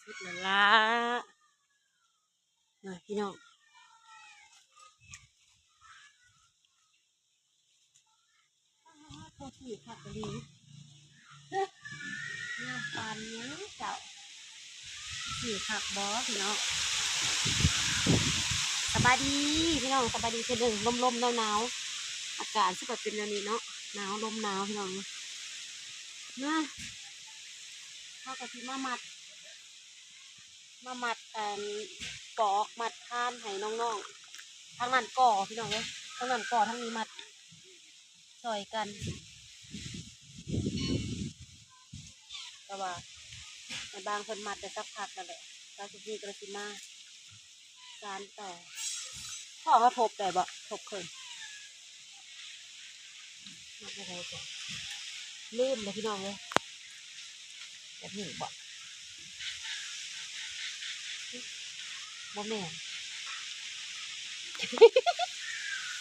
ພຸດນັ້ນລະ ມາພີ່ນ້ອງ ໂອ້ ສີຄັກອີ່ຫຼີ ງາມປານຫຍັງເຈົ້າ ສີຄັກບໍ່ພີ່ນ້ອງ? ສະບາຍດີພີ່ນ້ອງ ສະບາຍດີເທື່ອໜຶ່ງ ລົມໆ ໜາວໆ ອາກາດຄືວ່າເປັນແນວນີ້ເນາະ ໜາວ ລົມໜາວພີ່ນ້ອງ ມາ ເຮົາກໍຊິມາມັດ ມາມັດອັນປອກມັດຄານໃຫ້ນ້ອງໆ ທາງນັ້ນກໍພີ່ນ້ອງເອີຍ ທາງນັ້ນກໍ ທາງນີ້ມັດ ຊ່ອຍກັນ ແຕ່ວ່າແມ່ບ້ານເພິ່ນມັດໄດ້ສັກພັກແລ້ວແຫຼະ ສາວສຸກນີກໍເລີຍຊິມາ ສານຕໍ່ ພໍ່ມາທົບໄດ້ບໍ່? ທົບເຄິ່ງ ມັດແນວໃດເກາະ? ລືມແລ້ວພີ່ນ້ອງເອີຍ ແບບນີ້ບໍ່? ບໍ່ແມ່ນ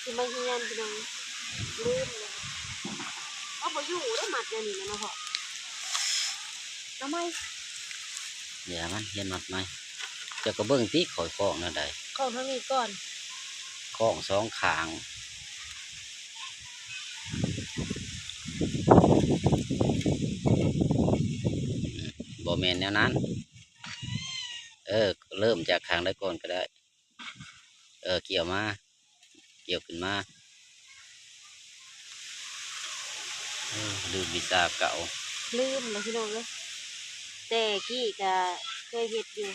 ຊິມາຮຽນພີ່ນ້ອງ ລືມແລ້ວ ເອົາບໍ່ຢູ່ເດ້ ມັດແນວນີ້ນະເນາະພໍ່ ເອົາໃໝ່ ຢ່າມັນ ຮຽນມັດໃໝ່ ເຈົ້າກໍເບິ່ງຕິ ຂ້ອຍຄ້ອງແນວໃດ ຄ້ອງທາງນີ້ກ່ອນ ຄ້ອງສອງຂ້າງ ບໍ່ແມ່ນແນວນັ້ນ ເອີ ເລີ່ມຈາກຂ້າງໃດກ່ອນກໍໄດ້ ເອີ ກ່ຽວມາ ກ່ຽວຂຶ້ນມາ ເອີ ລືມວິຊາເກົ່າ ລືມແລ້ວພີ່ນ້ອງເອີຍ ແຕ່ກີ້ກະເຄີຍເຮັດຢູ່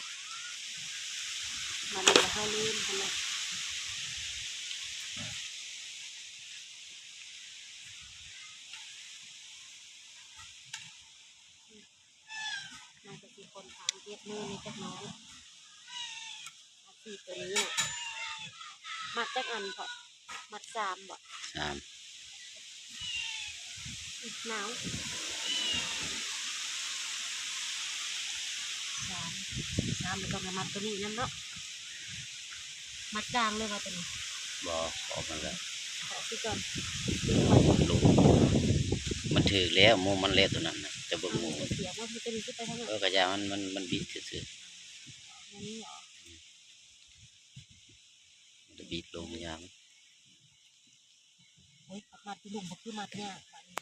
ບັດນີ້ລະເຮົາລືມຫັ້ນນະ ມັນກໍຊິຄ່ອນຂ້າງເຈັບມືແດ່ຈັກໜ້ອຍ. ອາຊີບຕົວນີ້ນະ ມັດຈັກອັນເກາະ? ມັດສາມບໍ? ສາມ ໜາວ ສາມ ສາມ ແລ້ວຕ້ອງໄດ້ມັດຕົວນີ້ນຳເນາະ. ມັດກາງເລີຍວ່າຕົວນີ້? ບໍ່ ເຄາະມັນແລ້ວ ເຄາະຄືກັນ ລົງ ມັນຖືກແລ້ວ ໝູ່ມັນແລ້ວຕົວນັ້ນນະ ຈະເບິ່ງໝູ່ມັນ ເອີ ກະຢ່າມັນ ມັນ ມັນບິດຊື່ໆ ມັນບິດລົງ ຢ່າມັນ ໂອ້ຍ ມັດຢູ່ລຸ່ມບໍ່ຄືມັດຍາກບາດນີ້.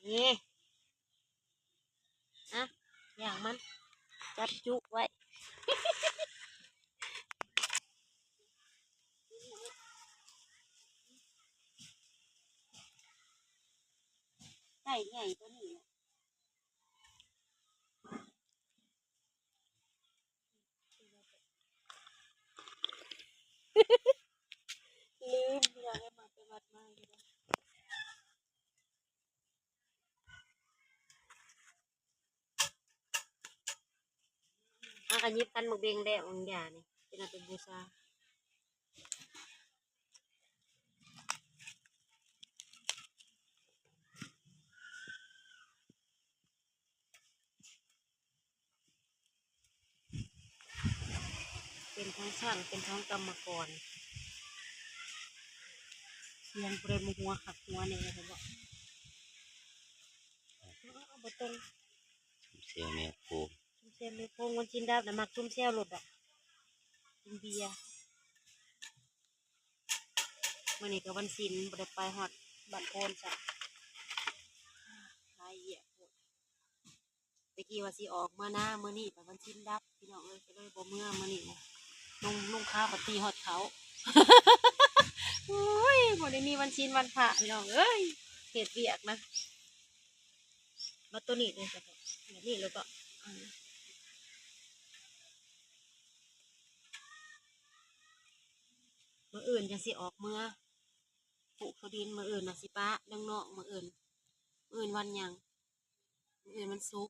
ນີ້ ອ່ະ ຢ່າງມັນ ຈັບຈຸໄວ້ ໄດ້ໃຫຍ່ກວ່ານີ້ແຫຼະ. ລືມ ຢາກໃຫ້ມາແຕ່ວັດມາຢູ່ເດ້. ເຮົາກໍຫຍິບຄັນໝາກເບັງແລ້ວ ຂອງຢານີ້ ເປັນເອົາໄປບູຊາ. ເປັນທັງຊ່າງ ເປັນທັງກຳມະກອນ ສຽງຜູ້ໃດມາຫົວຄັກຫົວແນ່ ເຫັນບໍ່? ເອົາ ບໍ່ຕົງ ຊຸມແຊວແມວໂພງ ຊຸມແຊວແມວໂພງ ວັນສິນດັບນະ ມັກຊຸມແຊວໂລດດອກ ກິນເບຍ. ມື້ນີ້ກໍວັນສິນ ບໍ່ໄດ້ໄປຮອດບ້ານໂພນຊ້ຳ ຫຼາຍເຫຍໂພດ. ແຕ່ກີ້ວ່າຊິອອກເມືອນາ ມື້ນີ້ບັດວັນສິນດັບ ພີ່ນ້ອງເອີຍ ກໍເລີຍບໍ່ເມືອມື້ນີ້ນະ. ລົງ ລົງຄາວກໍຕີຮອດເຂົາ ໂອ້ຍ ບໍ່ໄດ້ມີວັນສິນວັນພະ ພີ່ນ້ອງເອີຍ ເຮັດວຽກນະ. ມາຕົວນີ້ເລີຍ ແບບນີ້ແລ້ວກໍ ມື້ອື່ນຈັ່ງຊິອອກເມືອ ປູກເຂົ້າດິນ ມື້ອື່ນນະຊິປະນ້ອງໆ ມື້ອື່ນ ມື້ອື່ນວັນຫຍັງ? ມື້ອື່ນວັນສຸກ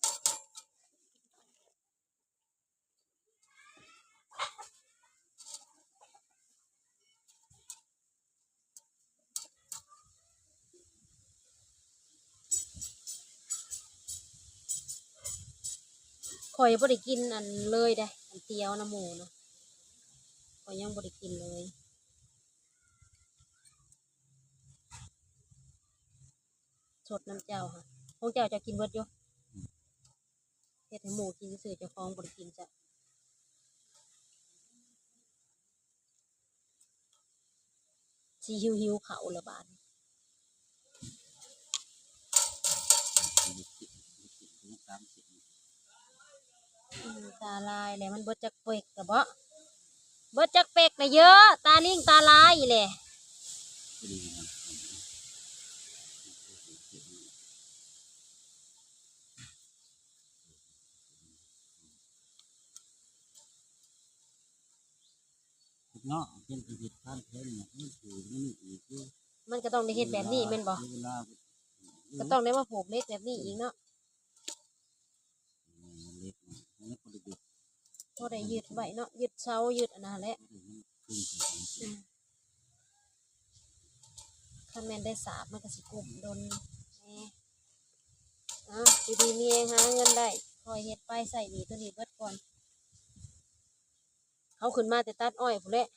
ຂ້ອຍບໍ່ໄດ້ກິນອັນເລີຍເດ້ ອັນຕຽວນຳໝູນະ ຂ້ອຍຍັງບໍ່ໄດ້ກິນເລີຍ ສົດນຳເຈົ້າຫັ້ນ. ຂອງເຈົ້າ ເຈົ້າກິນເບິດຢູ່? ເຮັດໃຫ້ໝູກິນຊື່ໆ ເຈົ້າຂອງບໍ່ໄດ້ກິນຈ້ະ. ຊິຫິວໆເຂົ້າລະບາດນີ້. ອືມ ຕາລາຍແຫຼະ ມັນເບິດຈັກເປັກລະເບາະ? ເບິດຈັກເປັກລະເຢີະ? ຕາລິງຕາລາຍອີ່ແຫຼະ. ເນາະ ເປັນຊີວິດການແຂວນນີ້ ມັນຄືມັນອີກຢູ່ ມັນກໍຕ້ອງໄດ້ເຮັດແບບນີ້ແມ່ນບໍ່? ເວລາ ກໍຕ້ອງໄດ້ມາຜູກເຫຼັກແບບນີ້ອີກເນາະ. ເຫຼັກ ເຫຼັກບໍ່ໄດ້ເດັດ ພໍໄດ້ຍຶດໄວ້ເນາະ ຍຶດເສົາ ຍຶດອັນນັ້ນແຫຼະ. ອືມ ຄັນແມ່ນໄດ້ສາບ ມັນກໍຊິກຸ້ມດົນແດ່. ເອົາ ຢູ່ດີມີແຮງ ຫາເງິນໄດ້ ຄ່ອຍເຮັດໄປ ໃຊ້ໜີ້ໂຕນີ້ເບິດກ່ອນ. ເຮົາຂຶ້ນມາແຕ່ຕັດອ້ອຍພຸ້ນແຫຼະ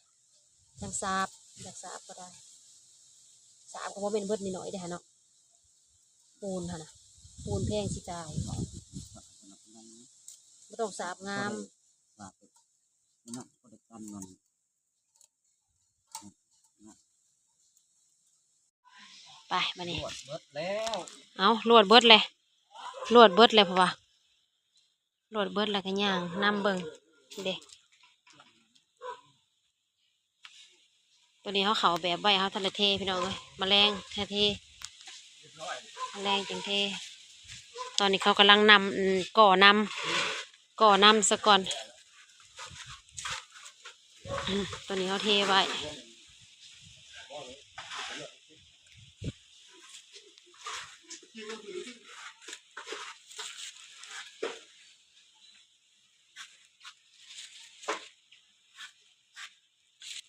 ຈັ່ງສາບ ຢາກສາບກໍໄດ້ ສາບກໍບໍ່ແມ່ນເບິດໜ້ອຍໆເດ້ຫັ້ນເນາະ ປູນຫັ້ນນະ ປູນແພງຊິຕາຍ ບໍ່ຕ້ອງສາບງາມ. ໄປບາດນີ້ ລວດເບິດແລ້ວ ເອົ້າ ລວດເບິດແຫຼະ ລວດເບິດແຫຼະ ເພາະວ່າລວດເບິດແລ້ວກໍຍ່າງນຳເບິ່ງເດ້. ຕົວນີ້ເຮົາເຂົ້າແບບໄວ້ ເຮົາທັນໄດ້ເທພີ່ນ້ອງເອີຍ ມາແລງແທ້ເທ ມາແລງຈຶ່ງເທ. ຕອນນີ້ເຂົາກຳລັງນຳ ອືມ ກໍ່ນຳ ກໍ່ນຳສາກ່ອນ. ອືມ ຕອນນີ້ເຮົາເທໄວ້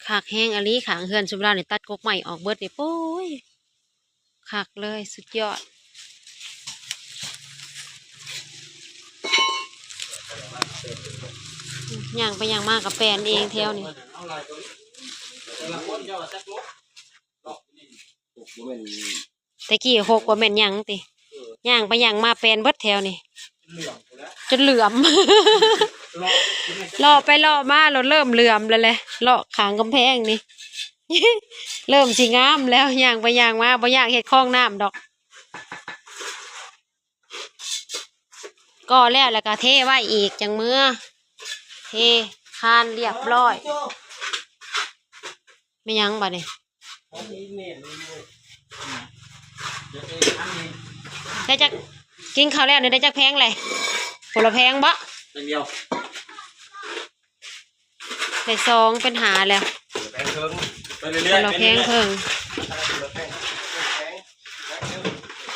ຄັກແຮງອີ່ຫຼີ ຂ້າງເຮືອນຊຸມລາວນີ້ ຕັດກົກໄມ້ອອກເບິດນີ້ ໂອ້ຍ ຄັກເລີຍ ສຸດຍອດ. ຍ່າງໄປຍ່າງມາກໍແປນເອງແຖວນີ້ ແຕ່ກີ້ຫົກວ່າແມ່ນຫຍັງຕິ ຍ່າງໄປຍ່າງມາແປນເບິດແຖວນີ້ ຈົນເຫຼືອມ ເລາະໄປເລາະມາ ເລີ່ມເຫຼືອມແລ້ວແຫຼະ ເລາະຂ້າງກຳແພງນີ້ ເລີ່ມຊິງາມແລ້ວ ຍ່າງໄປຍ່າງມາ ບໍ່ຢາກເຮັດຄອງນ້ຳດອກ. ກໍແລ້ວ ແລ້ວກໍເທໄວ້ອີກ ຈັ່ງເມືອ ເທຄານລຽບຮ້ອຍ. ແມ່ນຫຍັງບາດນີ້? ໄດ້ຈັກ ກິນເຂົ້າແລ້ວນີ້ໄດ້ຈັກແຜງແຫຼະ? ຄົນລະແຜງບໍ? ແຜງດຽວ. ໄດ້ສອງເປັນຫ້າແລ້ວ ແຜງເຄິ່ງ ໄປເລື້ອຍໆ ຄົນລະແຜງເຄິ່ງ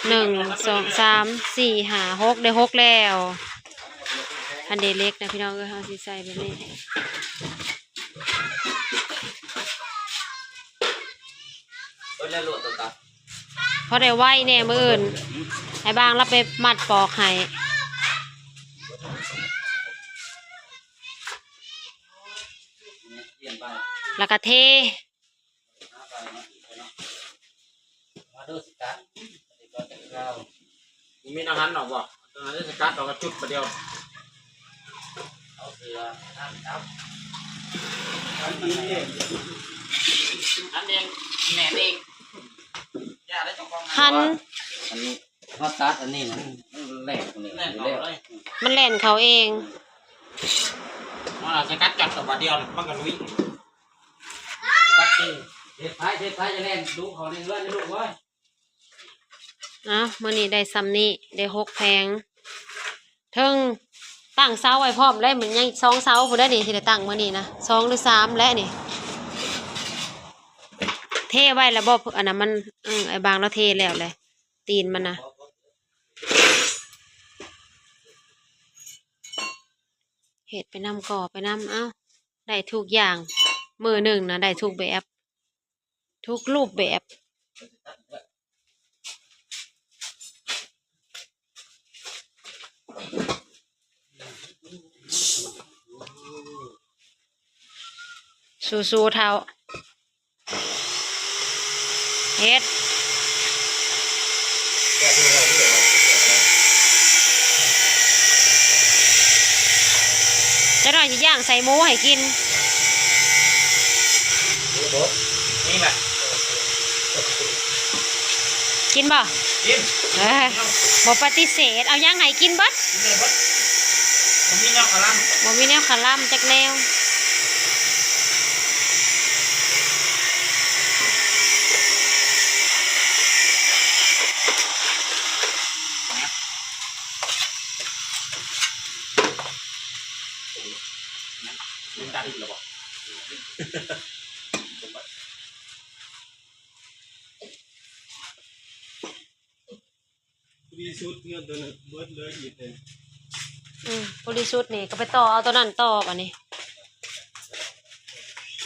ໜຶ່ງ ສອງ ສາມ ສີ່ ຫ້າ ຫົກ ໄດ້ຫົກແລ້ວ. ອັນເດເລັກນະພີ່ນ້ອງເອີຍ ເຮົາຊິໃສ່ແບບນີ້ ເບິດແລ້ວໂລດຕົວຕັດ ພໍໄດ້ໄວແດ່ ມື້ອື່ນໃຫ້ບາງລາວໄປມັດປອກໃຫ້ ແລ້ວກໍເທ ມາເດີ ຊິກັດ ອັນນີ້ກໍຈະເອົາ ມີແນວຫັ້ນດອກບໍ່? ຕົວນັ້ນຊິກັດ ເອົາມາຈຸດບາດດຽວ ເອົາເສືອ ຫັ້ນຈັບ ຫັ້ນເອງ ແໜ້ນເອງ ຢ່າໄດ້ເຈົ້າຂອງ ຫັ້ນ ອັນນີ້ ເຮົາຕັດອັນນີ້ ມັນ ມັນແລ່ນເຂົ້ານີ້ ແລ່ນເຂົ້າເລີຍ ມັນແລ່ນເຂົ້າເອງ ມັນຊິກັດຈັບຕົວບາດດຽວ ມັນກໍລຸຍ ເຮັດໄປ ເຮັດໄປ ຢ່າແລ່ນດຸເຂົ້າໃນເຮືອນເດີລູກເອີຍ. ເອົ້າ ມື້ນີ້ໄດ້ສ່ຳນີ້ ໄດ້ຫົກແຜງ ເທິງຕັ້ງເສົາໄວ້ພ້ອມແລ້ວ ມັນຍັງອີກສອງເສົາພຸ້ນເດ້ນີ້ ທີ່ໄດ້ຕັ້ງມື້ນີ້ນະ ສອງຫຼືສາມແຫຼະນີ້ ເທໄວ້ແລ້ວບໍ່? ອັນນັ້ນມັນ ເອີ ອ້າຍບາງລາວເທແລ້ວແຫຼະ ຕີນມັນນະ ເຮັດໄປນຳ ກໍ່ໄປນຳ ເອົ້າ ໄດ້ທຸກຢ່າງ ມື້ໜຶ່ງນະ ໄດ້ທຸກແບບ ທຸກຮູບແບບ. ສູ້ໆ ເຖົ້າ. ເຮັດ ຈັກໜ້ອຍຊິຍ່າງໃສ່ໝູໃຫ້ກິນ. ນີ້ແຫຼະ ກິນບໍ່? ກິນ. ເອີ ບໍ່ປະຕິເສດ. ເອົາຫຍັງໃຫ້ກິນເບິດ. ກິນໄດ້ເບິດ. ບໍ່ມີແນວຄະລຳ ບໍ່ມີແນວຄະລຳຈັກແນວ. ພໍດີສຸດເງິນໂຕນັ້ນເບິດເລີຍອີກເດ້. ອືມ ພໍດີສຸດນີ້ກໍໄປຕໍ່ເອົາໂຕນັ້ນຕໍ່ບາດນີ້.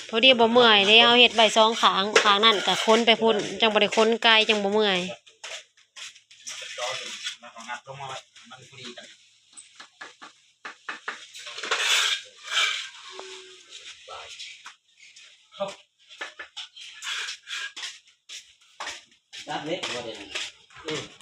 ພໍດີບໍ່ເມື່ອຍເດ້ ເຮົາເຮັດໄວ້ສອງຂ້າງ ຂ້າງນັ້ນກໍຂົນໄປພຸ້ນ ຈັ່ງບໍ່ໄດ້ຂົນໄກ ຈັ່ງບໍ່ເມື່ອຍ. ຕັດເລັກບໍ່ໄດ້. ອືມ.